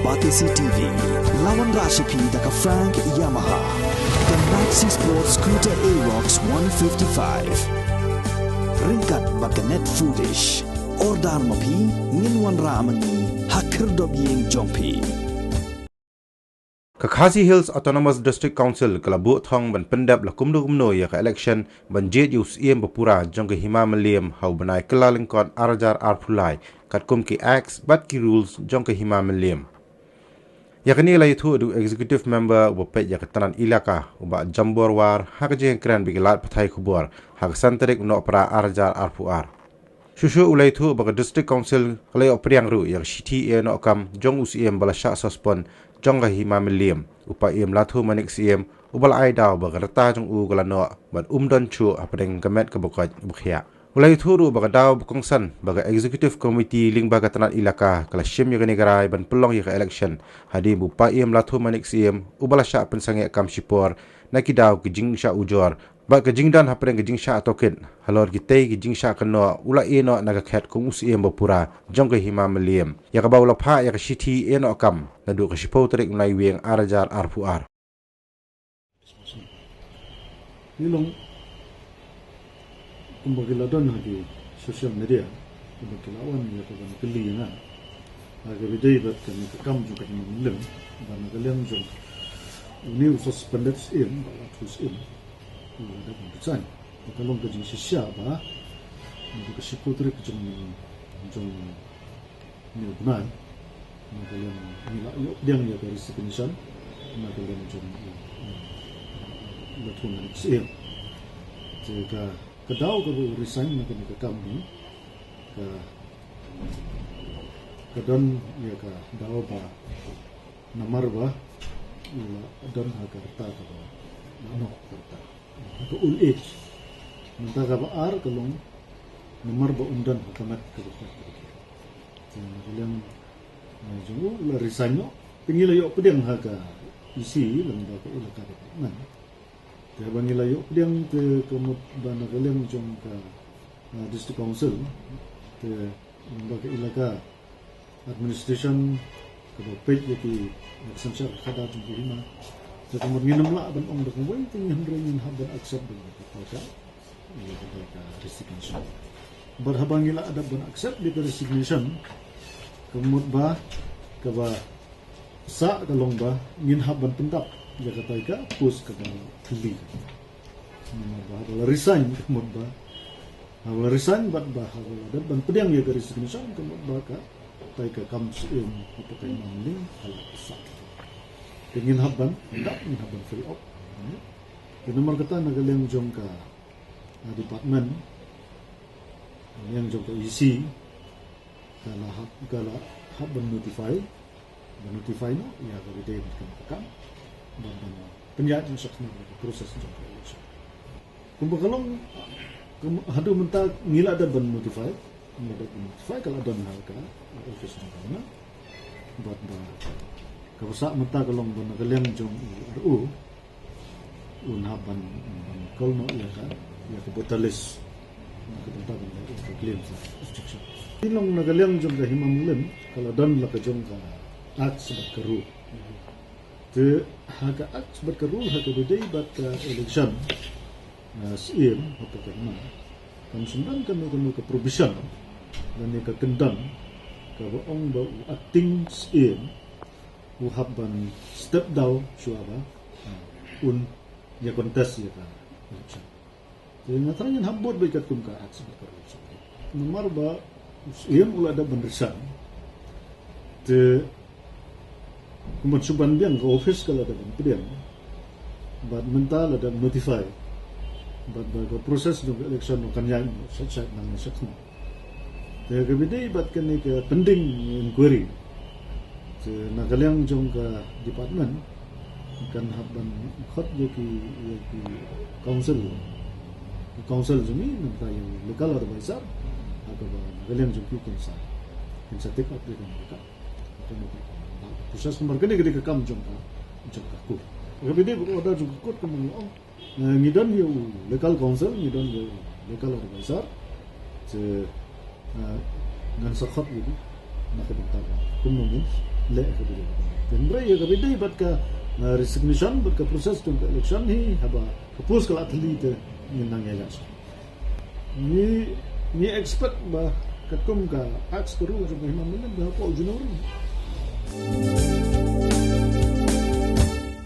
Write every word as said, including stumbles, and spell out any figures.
Batesi T V, la wanrah sha phi da ka Frank Yamaha, ka Maxi Sport Scooter Aerox one fifty-five. Ryngkat bad ka Net Foodish. Order ma phi, ngin wanrah ma ngi ha khyrdop ïing jong phi. Ka Khasi Hills Autonomous District Council ka la buh thong ban pyndep la kumno kumno ïa ka election ban jied ïa u Syiem bapura jong ka Hima Mylliem ha u bnai Kyllalyngkot ar hajar arphew lai, katkum ki acts bad ki rules jong ka Hima Mylliem. Ïa kane la ïathuh da u Executive Member uba peit ïa ka tnat ilaka, u Bah Jambor War, ha ka jingkren bad ki lad pathai khubor ha ka san tarik u Nohprah ar hajar arphew ar. Shuh shuh u la ïathuh ba ka District Council ka la ïoh pdiang ruh ïa ka shithi ïehnoh kam jong u Syiem ba la shah suspend jong ka Hima Mylliem, u Paiem Lathumanik Syiem, uba la ai daw ba ka rta jong u ka la noh bad um don shuh hapdeng ka met kaba koit ba khiah. U la ïathuh ruh ba ka daw ba kongsan ba ka Executive Committee lyngba ka tnat ilaka ka la shim ïa kane ka rai ban pynlong ïa ka election hadien ba u Paiem Lathumanik Syiem, uba la shah pynsangeh kam shipor na ki daw ki jingshah ujor bad ka jingdon hapdeng ka jingshah tohkit halor kitei ki jingshah kynnoh, u la ïehnoh na ka khet kum u Syiem bapura jong ka Hima Mylliem, ïa kaba u la phah ïa ka shithi ïehnoh kam naduh ka shiphew tarik u Naiwieng ar hajar arphew ar. Ngi long kumba ki la don ha ki social media, kumba ki la wan ïa ka ban kylli ïa nga ha kaba ïadei bad kane ka kam jong ka Hima Mylliem, ba na ka liang jong une u suspended Syiem, Bah Lathu Syiem, u la dep ban resign. Ka long ka jingshisha ba naduh ka shiphew tarik jong, jong une u bnai, na ka liang ngi la ïoh pdiang ïa ka resignation na ka liang jong u, u, u Lathumanik Syiem. Te ka, ka daw kaba u resign na kane ka kam hi, ka, ka don ïa ka daw ba namar ba u la don ha ka rta kaba la noh ka rta, ha ka old age. Mynta kaba ar ka long namar ba um don ha ka met kaba koit. Te na ka liang, eh, jong u la resign noh. Te ngi la ïoh pdiang ha ka E C lyngba ka ilaka department. Te haba ngi la ïoh pdiang te ka mut ba na ka liang jong ka, eh, District Council, te lyngba ka ilaka administration kaba peit ïa ki, ïa ka synshar khadar jong ki hima. Te ka mut ngin ym lah ban ong da kawei te ngi hynrei ngin hap ban accept da kata ka, ïa kata ka resignation. Bad haba ngi la dep ban accept ïa ka resignation, ka mut ba kaba sah ka long ba ngin hap ban pyndap ïa kata ka post kaba khlieh. Namar ba haba la resign, ka mut ba haba la resign bad ba haba la dep ban pdiang ïa ka resignation, ka mut ba katai ka kam Syiem hapoh ka Hima Mylliem ka la sah. Te ngin hap ban pyndap, ngin hap ban free up. Te namar kata na ka liang jong ka, ah, department, liang jong ka E C, ka la hap, ka la hap ban notify, ban notify noh ïa kaba ïadei bad kane ka kam, ban, ban pynïaid noh shakhmat ïa ka process jong ka election. Kumba ka long, kum, haduh mynta ngi la dep ban notify, ngi la dep ban notify, ka la don ha ka office jong ka, bad ba kaba sah mynta ka long ba na ka liang jong u R O un hap ban, ban call noh ïa ka, ïa ka voter list na ka bynta ban leh ïa ka claim for objection. Te long na ka liang jong ka Hima Mylliem ka la don la ka jong ka acts bad ka rule. Te ha ka acts bad ka rule ha kaba ïadei bad ka election, ah, Syiem hapoh ka hima, kam shym don kano kano ka provision lane ka kyndon kaba ong ba u acting Syiem u hap ban step down shuwa ba, ah, un ïa contest ïa ka election. Te nga tharai ngin hap bud beit katkum ka acts bad ka rules. Namar ba u Syiem u la dep ban resign. Te kumban shu ban biang, ka office ka la dep ban pdiang. Bad mynta la dep notify. Bad ba ka process jong ka election kan ïaid shait shait nangne shakhmat. Te kaba ïadei bad kane ka pending inquiry, te na ka liang jong ka department kan hap ban khot ïa ki, ïa ki counsel, ki counsel jong ngi, nangta ïa u legal advisor, ha kaba na ka liang jong ki kin sa, kin sa take up ïa kane ka, kane ka process. Namar kane ka dei ka kam jong ka, jong ka court. Kaba ïadei bad order jong ka court, kumba nga ong, eh, ngi don ïa u legal counsel, ngi don ïa u legal advisor. Te, eh, ngan sa khot ïa u, Na ka bynta ka kumno ngin leh ka video. Hynrei ïa kaba ïadei bad ka, uh, resignation bad ka process jong ka election hi, haba ka post ka la thylli te ngin nang ïa ïa. Ngi, ngi expect ba katkum ka acts ka rules jong ka Hima Mylliem ka hapoh January.